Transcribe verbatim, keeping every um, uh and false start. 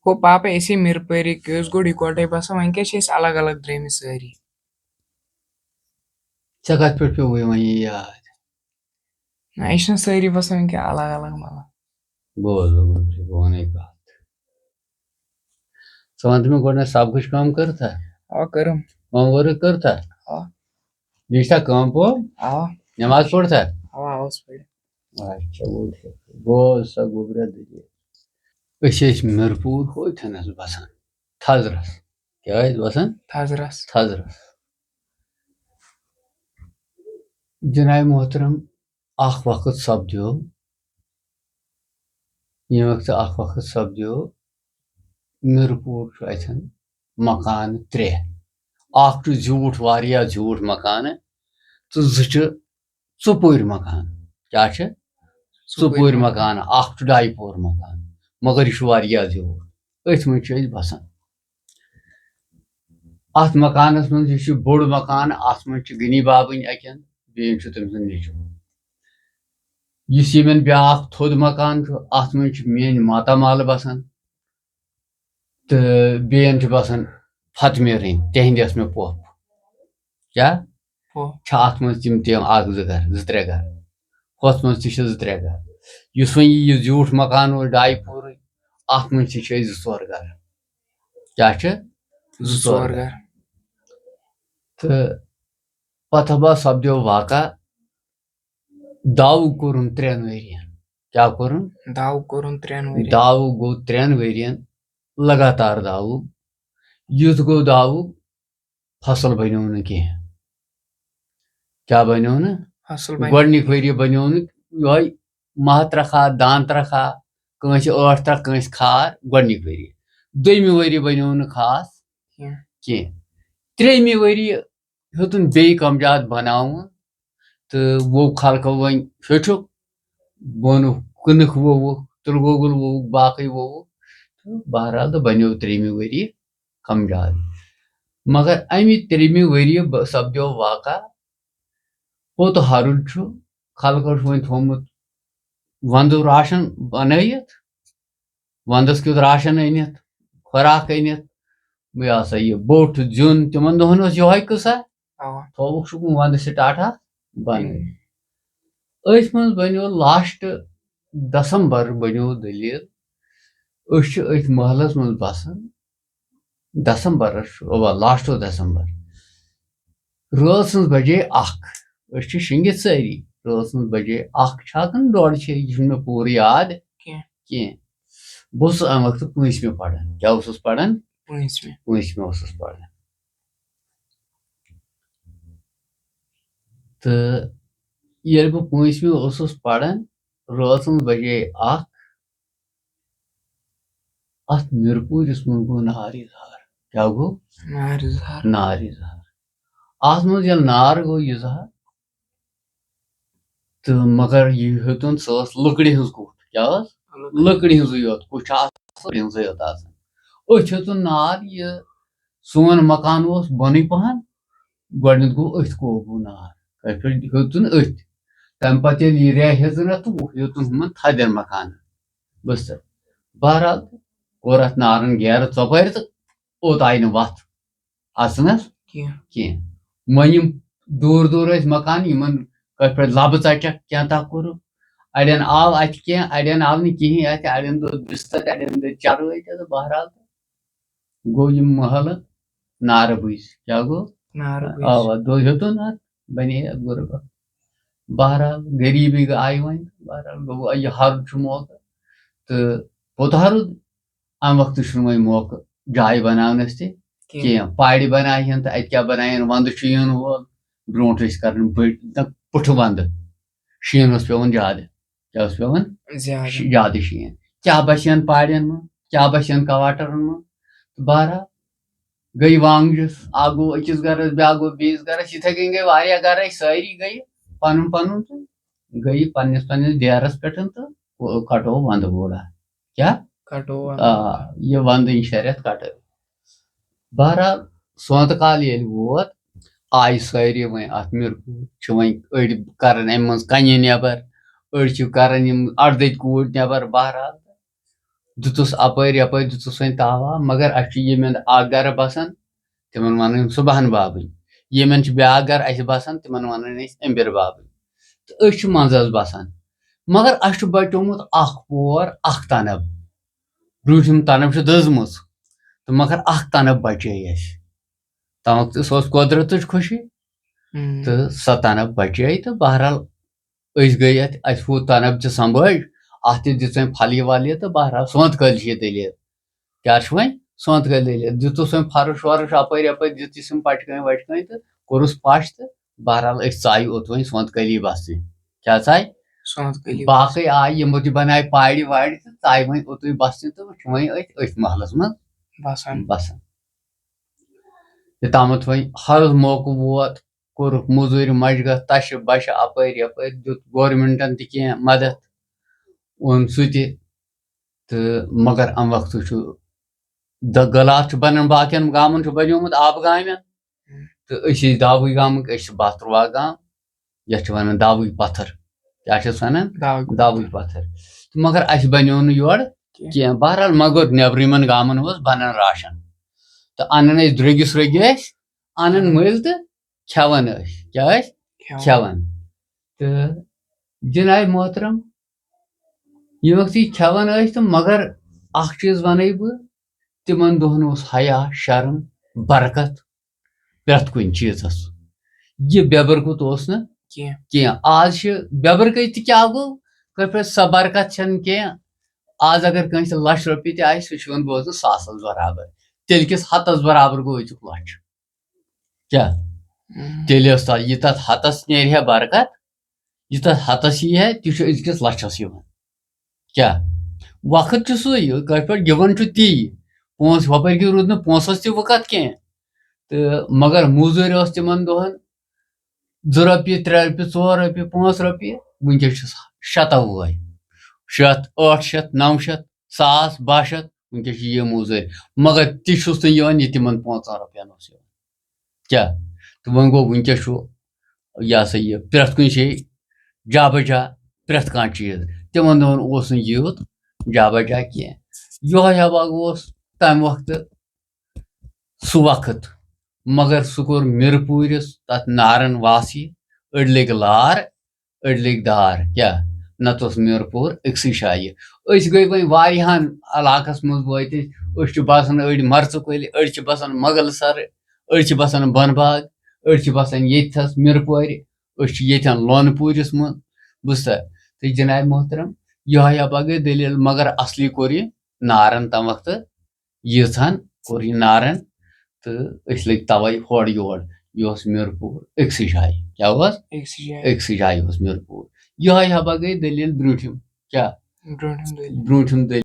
گوٚو پاپا أسے مِرپٲرِکۍ ٲسۍ گۄڈٕ یِکوَٹَے بَسان، وۄنۍ کیٛاہ چھِ أسۍ الگ الگ درٛٲمٕتۍ سٲری؟ ژےٚ کَتھ پٮ۪ٹھ پیوٚوُے وۄنۍ یہِ یاد؟ نہ، أسۍ چھِنہٕ سٲری بَسان وٕنکٮ۪ن الگ الگ، مطلب۔ بوز، بوز، بوز، بہٕ وَنَے کَتھ۔ ژٕ وَن تہٕ مےٚ گۄڈٕنٮ۪تھ، سبقٕچ کٲم کٔرتھا؟ اَوا، کٔرٕم۔ ہوم ؤرٕک کٔرتھا؟ اَوا۔ لیٖچھتھا کٲم پٲم؟ اَوا۔ نٮ۪ماز پٔرتھا؟ اَوا، اَوا، اوس پٔرِتھ۔ اچھا، گوٚو ٹھیٖک۔ بوز سا گوٚبرا دٔلیٖل۔ أسۍ ٲسۍ مِرپوٗر ہوتھنَس بَسان، تھزرَس۔ کیٛاہ ٲسۍ بَسان؟ تھزرَس۔ تھزرَس۔ جناب محترم، اَکھ وقت سپدیو، ییٚمہِ وقتہٕ اَکھ وقت سپدیو، مِرپوٗر چھُ اَتھٮ۪ن مکانہٕ ترٛےٚ۔ اَکھ چھُ زیوٗٹھ، واریاہ زیوٗٹھ مکانہٕ، تہٕ زٕ چھِ ژُپٔرۍ مکانہٕ۔ کیٛاہ چھِ؟ ژُپٔرۍ ژُپٔرۍ مکانہٕ۔ مکانہٕ۔ اَکھ چھُ ڈاے پور مکانہٕ، مگر یہِ چھُ واریاہ زیوٗٹھ۔ أتھۍ منٛز چھِ أسۍ بَسان۔ اَتھ مکانَس منٛز، یہِ چھُ بوٚڑ مکانہٕ، اَتھ منٛز چھِ غنی بابٕنۍ اَکٮ۪ن، بیٚیہِ چھُ تٔمۍ سُنٛد نیٚچوٗ۔ یُس ییٚمٮ۪ن بیٛاکھ تھوٚد مکان چھُ، اَتھ منٛز چھِ میٛٲنۍ ماتامال بَسان۔ تہٕ بیٚیَن چھِ بَسان فتح میٖرٕنۍ، تِہِنٛدِ ٲس مےٚ پۄپھ۔ کیٛاہ؟ پۄپھ۔ چھِ اَتھ منٛز تِم تِم اَکھ زٕ گَرٕ، زٕ ترٛےٚ گَرٕ۔ ہۄتھ منٛز تہِ چھِ زٕ ترٛےٚ گَرٕ۔ یُس وۄنۍ یہِ زیوٗٹھ مکان اوس ڈاے پورٕے، اَتھ منٛز تہِ چھِ أسۍ زٕ ژور گَرٕ۔ کیٛاہ چھِ؟ زٕ ژور گَرٕ۔ تہٕ پَتہٕ ہا سپدیو واقعہ، داوُک کوٚرُن ترٛٮ۪ن ؤرِین۔ کیٛاہ کوٚرُن؟ داوُک کوٚرُن ترٛٮ۪ن ؤرِین۔ داوُک گوٚو ترٛٮ۪ن ؤرِین لگاتار داوُک۔ یُتھ گوٚو داوُک، فصل بنیو نہٕ کینٛہہ۔ کیٛاہ بنیو نہٕ؟ فصل بنیو گۄڈٕنِکۍ ؤری بنیو نہٕ یِہوٚے ماہ ترٛکھ ہا، دان ترٛکھ ہا، کٲنٛسہِ ٲٹھ ترٛکھ، کٲنٛسہِ کھار، گۄڈٕنِکۍ ؤری۔ دوٚیمہِ ؤری بنیو نہٕ خاص کینٛہہ۔ کینٛہہ۔ ترٛیٚیمہِ ؤری ہیوٚتُن بیٚیہِ کَم زیادٕ بَناوُن تہٕ ووٚو خلقو وۄنۍ ہیوٚچھُکھ، بونُکھ، کٕنٕکھ ووٚوُکھ، تِلہٕ گۄگُل ووٚوُکھ، باقٕے ووٚوُکھ۔ تہٕ بہرحال تہٕ بَنیو ترٛیٚیمہِ ؤریہِ کَم زیادٕ۔ مگر اَمہِ ترٛیٚیمہِ ؤریہِ بہٕ سَپدیو واقعہ، پوٚت ہَرُد چھُ، خلقو چھُ وۄنۍ تھوٚومُت وَندٕ راشَن بَنٲیِتھ، وَندَس کیُتھ راشن أنِتھ، خوراک أنِتھ، یہِ ہسا یہِ بوٚٹھ زیُن، تِمن دۄہن اوس یِہوٚے قٕصہ۔ اَوا۔ تھووُکھ چھُکھ وَندٕ سٹاٹا بَنٲوِتھ۔ أتھۍ منٛز بَنیو لاسٹ دسمبر بَنیو دٔلیٖل۔ أسۍ چھِ أتھۍ محلس منٛز بَسان۔ دسمبرس چھُ، اَوا، لاسٹ اوس دسمبر۔ رٲژ سٕنٛز بجے اَکھ۔ أسۍ چھِ شیٚنگِتھ سٲری۔ رٲژ سٕنٛز بجے اَکھ چھا کِنہٕ ڈۄڈ چھِ، یہِ چھُنہٕ مےٚ پوٗرٕ یاد کینٛہہ۔ کینٛہہ۔ بہٕ اوسُس اَمہِ وقتہٕ پٲنٛژمہِ پَران۔ کیٛاہ اوسُس پَران؟ پٲنٛژمہِ۔ پٲنٛژمہِ اوسُس پَران۔ تہٕ ییٚلہِ بہٕ پٲنٛژمہِ اوسُس پَران، رٲژ سٕنٛز بجے اَکھ، اَتھ مِرپوٗرِس منٛز گوٚو نار اِظہار۔ کیٛاہ گوٚو؟ نار اِظہار۔ نار اِظہار۔ اَتھ منٛز ییٚلہِ نار گوٚو اِظہار، تہٕ مگر یہِ ہیوٚتُن، سۄ ٲس لٔکرِ ہٕنٛز کُٹھ۔ کیٛاہ ٲس؟ لٔکرِ۔ لٔکرِ ہٕنٛزٕے یوت کُٹھ چھِ آسان، لٔکرِ ہٕنٛزٕے یوت آسان۔ أتھۍ ہیوٚتُن نار، یہِ سون مکان اوس بۄنٕے پَہَن، گۄڈٕنٮ۪تھ گوٚو أتھۍ قوبوٗ نار، کَتہِ پٮ۪ٹھ ہیوٚتُن أتھۍ۔ تَمہِ پَتہٕ ییٚلہِ یہِ ریٚہہ ہیٚژٕن اَتھ، تہٕ ہیوٚتُن ہُمَن تھدٮ۪ن مکانَن۔ بوٗزتھا؟ بہرحال، کوٚر اَتھ نارَن گیرٕ ژۄپٲرۍ تہٕ اوٚت آیہِ نہٕ وَتھ اَژنَس کینٛہہ۔ کینٛہہ۔ وۄنۍ یِم دوٗر دوٗر ٲسۍ مکان، یِمَن کَتہِ پٮ۪ٹھ لَبہٕ ژَٹٮ۪کھ، کینٛہہ تَتھ کوٚرُکھ۔ اَڑٮ۪ن آو اَتہِ کینٛہہ، اَڑٮ۪ن آو نہٕ کِہیٖنۍ اَتہِ، اَڑٮ۪ن دوٚد بِستَر، اَڑٮ۪ن دٔدۍ چَرٲے تہِ، تہٕ بہرحال گوٚو یِم محلہٕ نارٕ بٕجۍ۔ کیٛاہ گوٚو؟ نارٕ بٕجۍ۔ اَوا، دۄہ ہیوٚتُن اَتھ، بَنے اَتھ غُربت۔ بہرحال، غریٖبی گٔے، آیہِ وۄنۍ۔ بہرحال، گوٚو یہِ ہَرُد چھُ موقعہٕ۔ تہٕ پوٚت ہَرُد، اَمہِ وقتہٕ چھُنہٕ وۄنۍ موقعہٕ جایہِ بَناونَس تہِ کینٛہہ۔ کینٛہہ۔ پارِ بَنایہِ ہَن تہٕ اَتہِ کیٛاہ بَنایَن؟ وَندٕ چھُ یِنہٕ وول، برٛونٛٹھ ٲسۍ کَران بٔڑۍ، نہ، پُٹھٕ وَندٕ۔ شیٖن اوس پٮ۪وان زیادٕ۔ کیٛاہ اوس پٮ۪وان؟ زیادٕ۔ شی-، زیادٕ شیٖن۔ کیٛاہ بَسہِ ہَن پارٮ۪ن منٛز؟ کیٛاہ بَسہِ ہَن کواٹرَن منٛز؟ تہٕ بہرحال، گٔے وانٛگجَس، اَکھ گوٚو أکِس گَرَس، بیٛاکھ گوٚو بیٚیِس گَرَس، یِتھَے کٔنۍ گٔے واریاہ گَرٕ، أسۍ سٲری گٔیہِ پَنُن پَنُن تہٕ گٔیہِ پنٛنِس پنٛنِس ڈیرَس پٮ۪ٹھ تہٕ کَٹو وَندٕ ووڑا۔ کیٛاہ؟ کَٹو وَندٕ۔ آ، یہِ وَندٕنۍ شےٚ رٮ۪تھ کَٹٲو۔ بہرحال، سونٛتہٕ کال ییٚلہِ ووت، آیہِ سٲری وۄنۍ اَتھ مِرپوٗر، چھِ وۄنۍ أڑۍ کَران اَمہِ منٛز کَنہِ نٮ۪بَر، أڑۍ چھِ کَران یِم اَردٔدۍ کوٗرۍ نٮ۪بَر۔ بہرحال، دیُتُس اَپٲرۍ یَپٲرۍ، دیُتُس وۄنۍ تاوا، مگر اَسہِ چھُ ییٚمٮ۪ن اَکھ گَرٕ بَسان، تِمَن وَنان صُبحَن بابٕنۍ۔ ییٚمٮ۪ن چھُ بیٛاکھ گَرٕ اَسہِ بَسان، تِمَن وَنان أسۍ اَمبِر بابٕنۍ۔ تہٕ أسۍ چھِ منٛزَس بَسان۔ مگر اَسہِ چھُ بَچومُت اَکھ پور، اَکھ تَنَب۔ برٛوٗنٛٹھِم تَنَب چھِ دٔزمٕژ، تہٕ مگر اَکھ تَنَب بَچے اَسہِ۔ تَمیُک تہِ، سۄ ٲس قۄدرَتٕچ خوشی۔ ہم۔ تہٕ سۄ تَنَب بَچے، تہٕ بہرحال أسۍ گٔے اَتھ، اَسہِ ہُہ تَنَب تہِ سَمبٲج، اَتھ تہِ دِژ وۄنۍ پھَلیہِ وَلیہِ، تہٕ بہرحال سونٛتہٕ کٲلۍ چھِ یہِ دٔلیٖل۔ کیٛاہ چھُ وۄنۍ؟ سونٛتہٕ کٲلۍ دٔلیٖل۔ دیُتُس وۄنۍ فرٕش ورٕش اَپٲرۍ یَپٲرۍ، دیُتُس یِم پَٹہِ کٲنۍ وَٹہِ کٲنۍ، تہٕ کوٚرُس پَش، تہٕ بہرحال أسۍ ژایہِ اوٚت وۄنۍ سونٛتہٕ کٲلی بَسنہِ۔ کیٛاہ ژایہِ؟ سونٛتہٕ کٲلی۔ باقٕے آیہِ یِمو تہِ بَنایہِ پارِ وارِ، تہٕ ژایہِ وۄنۍ اوٚتُے بَسنہِ، تہٕ وۄنۍ چھِ وۄنۍ أتھۍ، أتھۍ محلَس منٛز بَسان۔ بَسان۔ یوٚتامَتھ وۄنۍ ہَرُد موقعہٕ ووت، کوٚرُکھ موٚزوٗرۍ مَشگَتھ، تَشہِ بَشہِ اَپٲرۍ یَپٲرۍ، دیُت گورمٮ۪نٛٹَن تہِ کینٛہہ مَدَتھ، اوٚن سُہ تہِ۔ تہٕ مگر اَمہِ وقتہٕ چھُ دَ-، گٲلاتھ چھُ بَنان، باقیَن گامَن چھُ بَنیومُت آبہٕ گامٮ۪ن، تہٕ أسۍ ٲسۍ داوٕے گامٕکۍ، أسۍ چھِ بہہ تُرٛواہ گام، یَتھ چھِ وَنان داوٕے پَتھر۔ کیٛاہ چھِس وَنان؟ داوٕے داوٕے پَتھر۔ تہٕ مگر اَسہِ بَنیو نہٕ یورٕ کینٛہہ۔ کینٛہہ۔ بہرحال، مگر نٮ۪برِمٮ۪ن گامَن اوس بَنان راشَن۔ تہٕ اَنان ٲسۍ درٛوٚگِس رٔگۍ ٲسۍ، اَنان مٔلۍ تہٕ کھٮ۪وان ٲسۍ۔ کیٛاہ ٲسۍ؟ کھٮ۪وان۔ کھٮ۪وان۔ تہٕ جِناب محترم، ییٚمہِ وقتہٕ یہِ کھٮ۪وان ٲسۍ تہٕ مگر اَکھ چیٖز وَنَے بہٕ، تِمَن دۄہَن اوس حیا، شرم، برکت پرٛٮ۪تھ کُنہِ چیٖزَس۔ یہِ بٮ۪برکُت اوس نہٕ کینٛہہ۔ کینٛہہ۔ آز چھِ بٮ۪برکَے تہِ کیٛاہ گوٚو؟ کٲفی سۄ برکت چھَنہٕ کینٛہہ۔ آز اگر کٲنٛسہِ لَچھ رۄپیہِ تہِ آسہِ، سُہ چھُ یِوان بوزنہٕ ساسَس برابر۔ تیٚلہِ کِس ہَتَس برابر گوٚو أزیُک لَچھ۔ کیٛاہ؟ ہم۔ تیٚلہِ ٲس تَتھ، یہِ تَتھ ہَتَس نیرِ ہا برکت، یہِ تَتھ ہَتَس یی ہا، تہِ چھُ أزکِس لَچھَس یِوان۔ کیٛاہ؟ وقت چھُ سُے، کٲشِر پٲٹھۍ گِوَن چھُ تی۔ پونٛسہٕ، ہُپٲرۍ کِنۍ روٗد نہٕ پونٛسَس تہِ وقت کینٛہہ۔ تہٕ مگر موٚزوٗرۍ ٲس تِمَن دۄہَن زٕ رۄپیہِ، ترٛےٚ رۄپیہِ، ژور رۄپیہِ، پانٛژھ رۄپیہِ، وٕنکٮ۪س چھُس شَتَو وٲے۔ شیٚتھ، ٲٹھ شیٚتھ، نَو شیٚتھ، ساس، بَہہ شیٚتھ، وٕنکٮ۪س چھِ یہِ موٚزوٗرۍ۔ مگر تہِ چھُس نہٕ یِوان، یہِ تِمَن پانٛژَن رۄپیَن اوس یِوان۔ کیٛاہ؟ تہٕ وۄنۍ گوٚو، وٕنکٮ۪س چھُ یہِ ہسا یہِ پرٛٮ۪تھ کُنہِ جایہِ جا بجا پرٛٮ۪تھ کانٛہہ چیٖز۔ تِمن دۄہن اوس نہٕ یوٗت جا بجا کینٛہہ۔ یِہوٚے ہوا اوس تَمہِ وقتہٕ سُہ وقت، مگر سُہ کوٚر مِرپوٗرِس تَتھ نارن واسی، أڑۍ لٔگۍ لار، أڑۍ لٔگۍ دار۔ کیٛاہ؟ نتہٕ اوس مِرپوٗر أکسٕے جایہِ۔ أسۍ گٔے وۄنۍ واریاہن علاقس منٛز وٲتۍ أسۍ۔ أسۍ چھِ بسان أڑۍ مرژٕ کۄلہِ، أڑۍ چھِ بسان مغل سرٕ، أڑۍ چھِ بسان بۄنہٕ باغ، أڑۍ چھِ بسان ییٚتھس مِرپورِ، أسۍ چھِ ییٚتھٮ۪ن لونہٕ پوٗرِس منٛز۔ بوٗزتھا؟ تہٕ جناب محترم، یِہوٚے ہا گٔے دٔلیٖل، مگر اصلی کوٚر یہِ نارن تَمہِ وقتہٕ ییٖژہن کوٚر یہِ نارن، تہٕ أسۍ لٔگۍ توے ہورٕ یور۔ یہِ اوس مِرپوٗر أکسٕے جایہِ۔ کیٛاہ اوس؟ أکسٕے جایہِ۔ أکسٕے جایہِ اوس مِرپوٗر۔ یِہوٚے ہا گٔے دٔلیٖل برٛونٛٹھِم۔ کیٛاہ؟ برٛونٛٹھِم دٔلیٖل۔ برٛونٛٹھِم دٔلیٖل۔